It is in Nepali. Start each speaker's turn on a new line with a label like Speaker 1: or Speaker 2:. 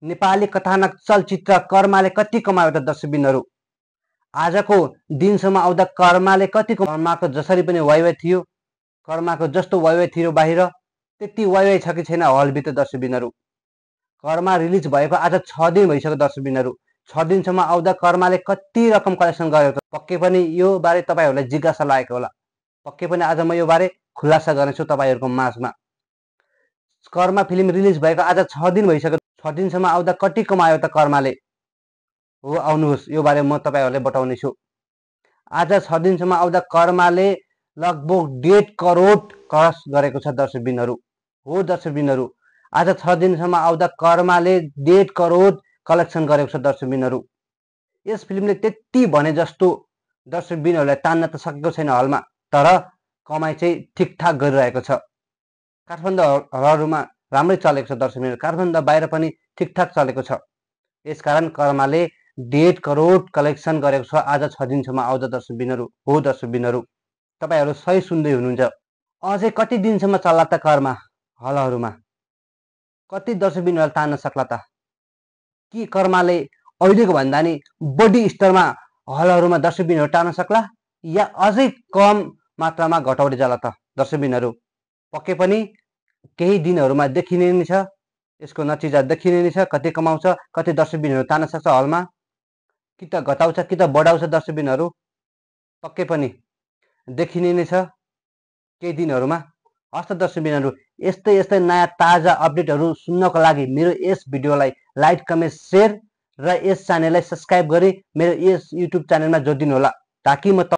Speaker 1: नेपाली कथानक चलचित्र कर्माले कति कमायो त दर्शकबिनहरू। आजको दिनसम्म आउँदा कर्माले कति कर्माको जसरी पनि वाइवाइ थियो, कर्माको जस्तो वाइवाइ थियो बाहिर त्यति वाइवाइ छ कि छैन हलभित्र दर्शकबिनहरू। कर्मा रिलिज भएको आज 6 दिन भइसक्यो दर्शकबिनहरू। 6 दिनसम्म आउँदा कर्माले कति रकम कलेक्सन गरेको पक्कै पनि यो बारे तपाईहरुलाई जिज्ञासा लागेको होला। पक्कै पनि आज म यो बारे खुलासा गर्नेछु तपाईहरुको माझमा। कर्मा फिल्म रिलिज भएको आज 6 दिन भइसक्यो। 6 दिनसम्म आउँदा कति कमायो त कर्माले? हो आउनुहोस् यो बारे म तपाईहरुलाई बताउने छु। आज 6 दिनसम्म आउँदा कर्माले लगभग 1.5 करोड क्रस गरेको छ दर्शकबिनहरू। हो दर्शकबिनहरू, आज 6 दिनसम्म आउँदा कर्माले 1.5 करोड कलेक्सन गरेको छ दर्शकबिनहरू। यस फिल्मले त्यति भने जस्तो दर्शकबिनहरूलाई तान्न त सकेको छैन हलमा, तर कमाइ चाहिँ ठिकठाक गरिरहेको छ। काठमाडौँ हलहरूमा राम्रै चलेको छ दर्शकबिनहरू, काठमाडौँ बाहिर पनि ठिकठाक चलेको छ। यसकारण कर्माले 1.5 करोड कलेक्सन गरेको छ आज 6 दिनसम्म आउँदा दर्शकबिनहरू। हो दर्शकबिनहरू, तपाईहरु सही सुन्दै हुनुहुन्छ। अझै कति दिनसम्म चल्ला त कर्मा हलहरूमा? कति दर्शकबिनहरूलाई तान्न सक्ला त? कि कर्माले अहिलेको भन्दा नि बढी स्तरमा हलहरूमा दर्शकबिनहरू तान्न सक्ला या अझै कम मात्रामा घटाउँदै जाला त दर्शकबिनहरू? पक्कै पनि केही दिनहरूमा देखिने नै छ, यसको नतिजा देखिने नै छ। कति कमाउँछ, कति दर्शकबिनहरू तान्न सक्छ हलमा, कि त घटाउँछ कि त बढाउँछ दर्शकबिनहरू, पक्कै पनि देखिने नै छ केही दिनहरूमा। हस्त दर्शकबिनहरू, यस्तै यस्तै नयाँ ताजा अपडेटहरू सुन्नको लागि मेरो यस भिडियोलाई लाइक, कमेन्ट, शेयर र यस च्यानललाई सब्स्क्राइब गरी मेरो यस युट्युब च्यानलमा जोडिदिनु होला, ताकि म